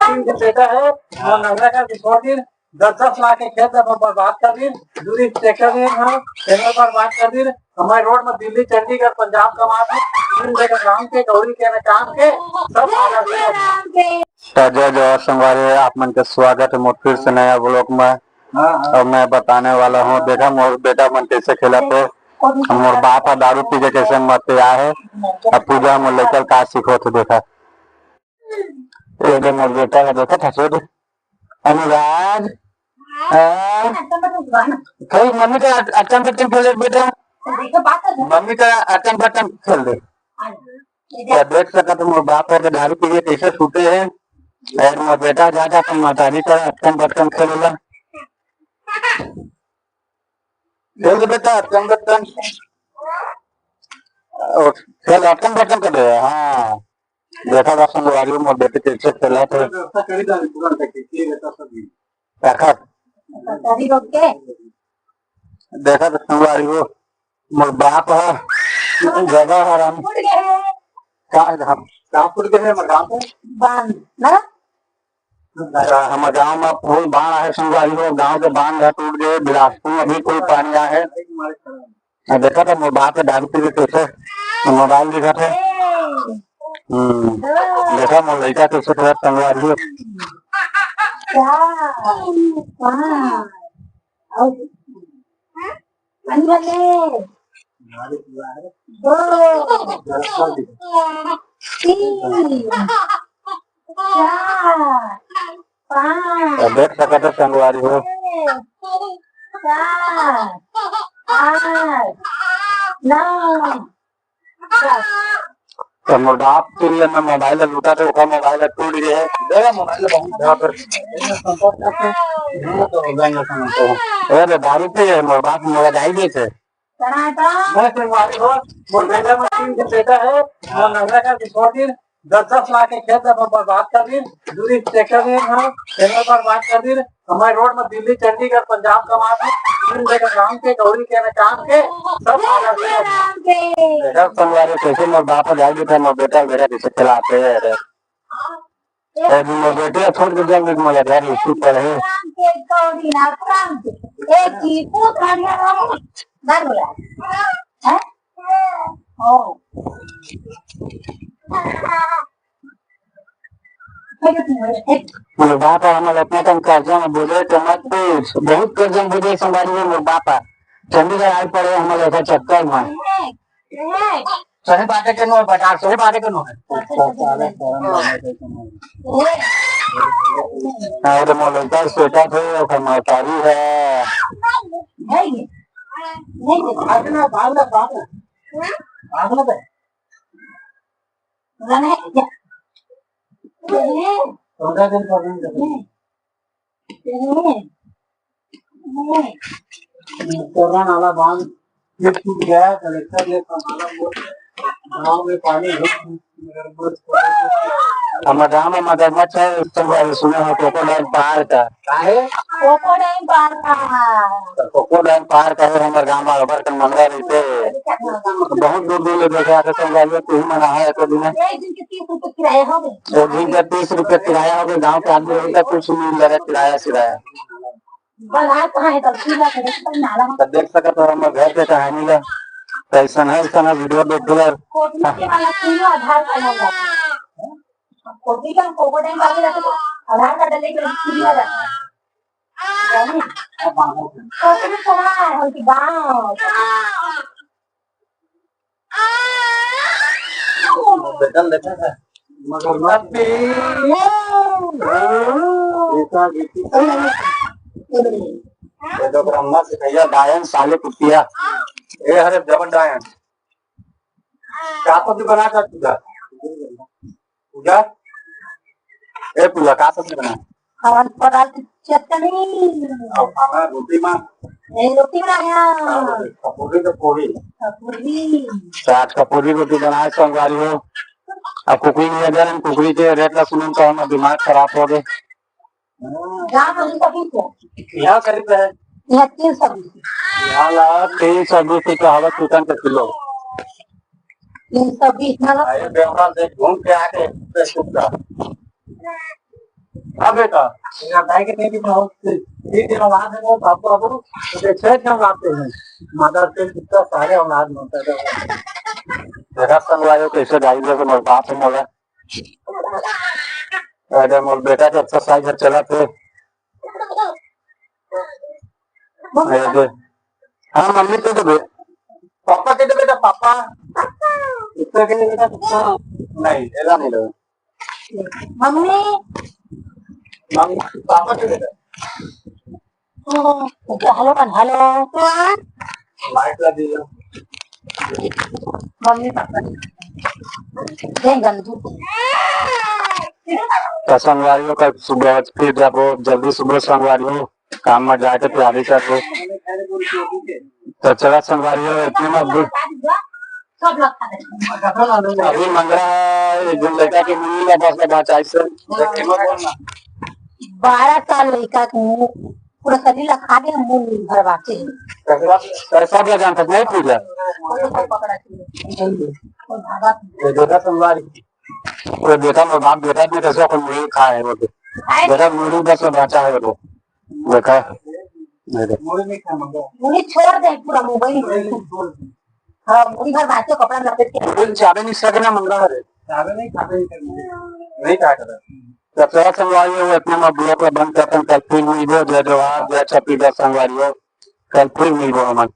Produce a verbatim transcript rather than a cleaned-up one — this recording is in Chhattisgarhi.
तीन के बेटा है, वो नगरा का छोड़ दिन, दस दस लाख के खेत ला बर्बाद कर दिन, दूरी ट्रैक्टर में हम, ट्रैक्टर बर्बाद कर दिन, हमारे रोड में दिल्ली, चंडीगढ़, पंजाब कमात है, तीन जगह काम के, गौरी के ना काम के, सब आधा आधा। तो जय जोहार संगवारी, आप मन के स्वागत है मोर फिर से नया ब्लॉग में। हाँ, हाँ। और मैं बताने वाला हूँ, देखा मोर बेटा मन कैसे खेलत हे, मोर बाप ह दारू पी के कैसे मत आए है। अब पूजा मोर लइका का सीखत हे, देखा। ये दे मोर बेटा का, देखा था, सो दे। अनुराग, हाँ? कई मम्मी का अट-, अटकम बटकम खेल दे बेटा, मम्मी का अटकम बटकम खेल दे। क्या देख सकत हो, मोर बाप ह दारू पी के कैसे सूते हे। और मोर बेटा जाके अपन महतारी का अटकम बटकम खेलेला। खेल दे बेटा, अटकम बटकम। और खेल, अटकम बटकम कर दे। हाँ, देखा बा संगवारी, मोर बेटे कैसे खेलत हे। देखा, देखा तो संगवारी हो, मोर बाप ह, गधा हराम। फूट गए हैं। का, हम, का फूट गए हैं, हमर गाँव के? बांध, ना? हमर गाँव में फूल बांध आहे संगवारी हो, गाँव के बांध ह टूट गए, बिलासपुर में भी कोई पानी आहे। आ, देखा था मोर बाप के दारू पी के कैसे मोबाइल देखा था। हम्म, देखा मोर लइका कैसे खेलत संगवारी हो। क्या? हाँ। और पानी भर ले। दो। तीन। चार। पाँच। तो देख सकत हो संगवारी हो। छः। सात। आठ। नौ। तो मोर बाप के लिए मैं मोबाइल लूटा थे, ओकर मोबाइल टूट गए है। दे मोबाइल बहुत यहाँ पर। अरे दारू पी है, मोर बाप मोला गाई दे थे। मैं संगवारी हो, मोर बेटा में तीन के बेटा है, मोर नगरा का छोड़ दिन, दस दस लाख के खेत ला बर्बाद कर दिन, दूरी ट्रैक्टर में हम, ट्रैक्टर बर्बाद कर दिन, हमारे रोड में दिल्ली, चंडीगढ़, पंजाब कमात है, तीन जगह काम के, गौरी के ना काम के, सब आधा आधा। देखा संगवारी, कैसे मोर बाप जाए देते, मोर बेटा, बेटा कैसे खिलाते हैं रे। ए, मोर बेटे छोड़ के जाएंगे, मोर घर में सुत पड़े हैं। मोर बाप ह हमर इतना कन कर्जा में बोले तो मत पूछ, बहुत कर्जा में बोले संगवारी हो मोर बाप ह। चंडीगढ़ आए पड़े हमर ऐसा चक्कर में। सही बात है कि नो है, बाजार सही बात है कि नो है। अरे मोर लड़का सोता थे, ओकर महतारी है। कोरोना नाला बांध, ये टूट गया, कलेक्टर ने संभाला बोल, गांव में पानी घुस, मगरमच्छ। हमर गांव में मगरमच्छ है, सब सुने हो, क्रोकोडाइल पार्क है। काहे? क्रोकोडाइल पार्क है। तो क्रोकोडाइल पार्क है, हमर गांव में अबर कन मंगा रहिथे। बहुत दूर दूर ले देखे आथे, संगवारी हो, तुही मन आहा एको दिन। एक दिन के तीस रुपये किराया हो गए। एक दिन के तीस रुपये किराया हो गए, गांव के आदमी रहिथे, कुछ नहीं लगे किराया सिराया। बाजार कहाँ है, तब सीधा से देखते हैं, नाला में। तो देख सकत हो हमर घर के कहानी ला, कैसन है, कैसन है, वीडियो देख लो। कोटली के वाला तीनों आधार कार्ड नंबर। कोटली का क्रोकोडाइल वाले रहते तो आधार कार्ड लेके फ्री हो जाता है। जानी? कोटली कहाँ है, उनकी गाँव। बेटन देखा है? मगरमच्छ। ये तो ब्रह्मा से भैया डायन साले कुतिया। ए हरे जबन डायन। का तो भी बना कर पूजा। पूजा? ए पूजा, का सब्जी बना? हवन पराल की चटनी। अब खाना रोटी मा? ए, रोटी बना गया। हाँ, रोटी। कपूरी तो पूरी। कपूरी। तो आज कपूरी रोटी बनाए संगवारी हो। अब कुकरी नहीं है, कुकरी के रेट ला सुनन तो हमर दिमाग खराब हो गए। गाँव में भी कभी को। यहाँ करीब है। यहाँ तीन सौ बीस। यहाँ ला तीन सौ बीस रुपया हवा चिकन के किलो। तीन सौ बीस मतलब? अरे, बेवड़ा से घूम के आके, बेवकूफ का। हाँ बेटा, मेरा भाई के नहीं दिखा हो, तीन दिन औलाद है वो, बाबू, बाबू, तो छह छह औलाद थे हैं। माता से कितना सारे औलाद होता है। देखा संगवारी हो, कैसे गाड़ी लेके मोर बाप है मोला। अरे, मोर बेटा के एक्सरसाइज हर चलत हे। अरे, हाँ, मम्मी के दे दे। पापा के दे बेटा, पापा। इसको के दे बेटा, इसको। नहीं, एला नहीं दे। मम्मी। मम्मी, पापा के दे दे। ओ, हेलो, हेलो। लाइट ला दिया। Mummy papa. देख गंदू। त संगवारी हो, कल सुबह फिर जाबो, जल्दी सुबह संगवारी हो, काम में जाके तैयारी करबो। त चला संगवारी हो, इतने में अभी, अभी मंगला है, एक दिन लड़का के मुड़ी ला बस में बचाई से। बारह साल लड़का के मुंह पूरा शरीर ला खा के मुंह भर बाचे। कैसा, कैसा भी जान सकते हैं पूजा। ये देखा संगवारी। ये देखा, मैं बाप बेटा ने कैसे अपन मुड़ी खाए वो। देखा, मुड़ी बस में बचा है वो। देखा, ये देखा। मुड़ी छोड़ दे पूरा मोबाइल। हाँ, मुड़ी भर बाचे कपड़ा लपेट के। मुड़ी चाबे नहीं सकना मंगा है। चाबे नहीं, खाबे नहीं करना। नहीं खाया कर। त चला संगवारी हो, इतने में ब्लॉग ला बंद करते हैं, कल फिर मिलबो। जय जोहार, जय छत्तीसगढ़ संगवारी हो, कल फिर मिलबो हमन।